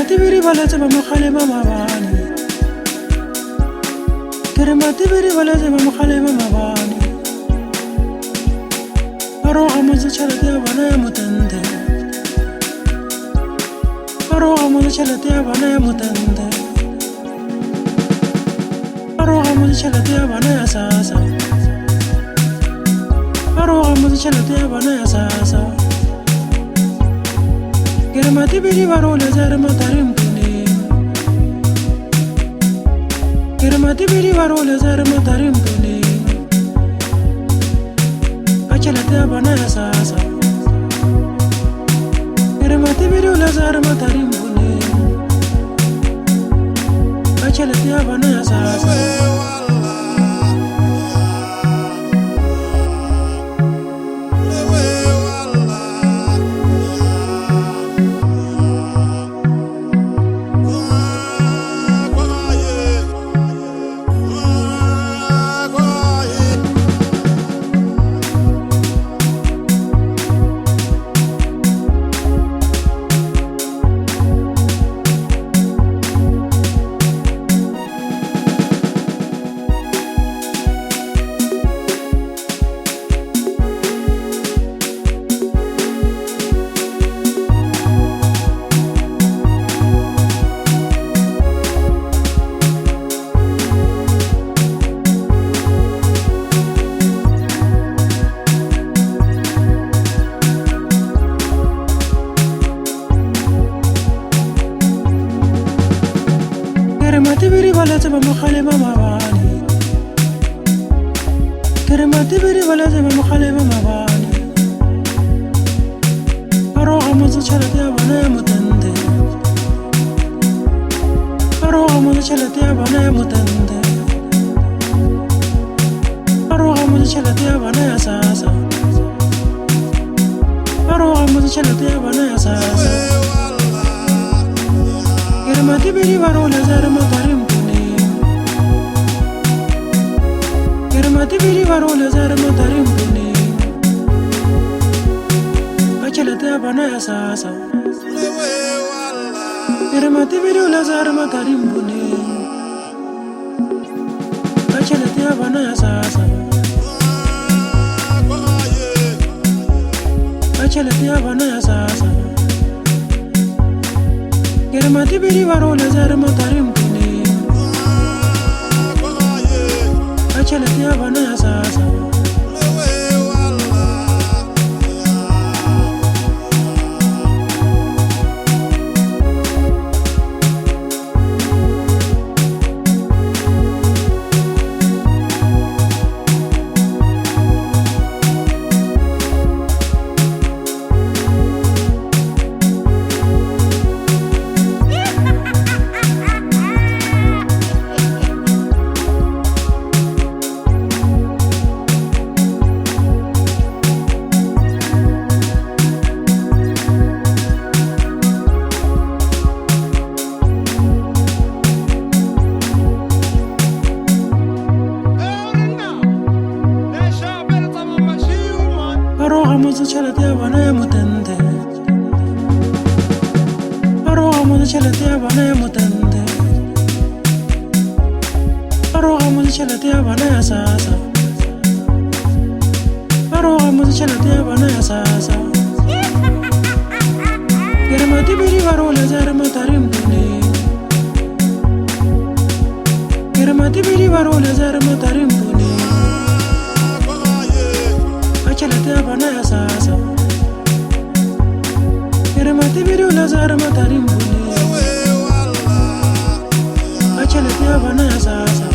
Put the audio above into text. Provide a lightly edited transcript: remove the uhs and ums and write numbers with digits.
Matibiri ba letse ba mogale ba mabane. Ke re Matibiri ba letse ba mogale ba mabane. Ba roga motse tšhelete ya bona ya motente. Ba roga motse tšhelete ya bona ya motente. Ba roga motse tšhelete ya bona ya SASSA. Ba roga motse tšhelete ya bona ya SASSA. Ke re Matibidi ba re o letsa re matare mponeng. Ke re Matibidi ba re o letsa re matare mponeng. Ka tšhelete ya bona ya SASSA. Ke re Matibidi o letsa re matare mponeng. Ka tšhelete ya bona ya SASSA. Ke re Matibidi ba letse ba mogale ba mabane. Ke re Matibidi ba letse ba mogale ba mabane. Ba roga motse tšhelete ya bona ya motente. Ba roga motse tšhelete ya bona ya motente. Ba roga motse tšhelete ya bona ya SASSA. Ba roga motse tšhelete ya bona ya SASSA. Ke re Matibidi ba re o letsa re matare mponeng. Ke re Matibidi ba re o letsa re matare mponeng. Ka tšhelete ya bona ya SASSA. Ke re Matibidi o letsa re matare mponeng. Ka tšhelete ya bona ya SASSA. Ka tšhelete ya bona ya SASSA. Ke re Matibidi ba re o letsa re matare mponeng. Ka tšhelete ya bona ya SASSA. Ba roga motse tšhelete ya bona ya motente. Ba roga motse tšhelete ya bona ya motente. Ba roga motse tšhelete ya bona ya SASSA. Ba roga motse tšhelete ya bona ya SASSA. Ke re Matibidi ba re o letsa re matare mponeng. Ke re Matibidi ba re o letsa re matare mponeng. Ka tšhelete ya bona ya SASSA. Ke re Matibidi o letsa re matare mponeng. Ka tšhelete ya bona ya SASSA.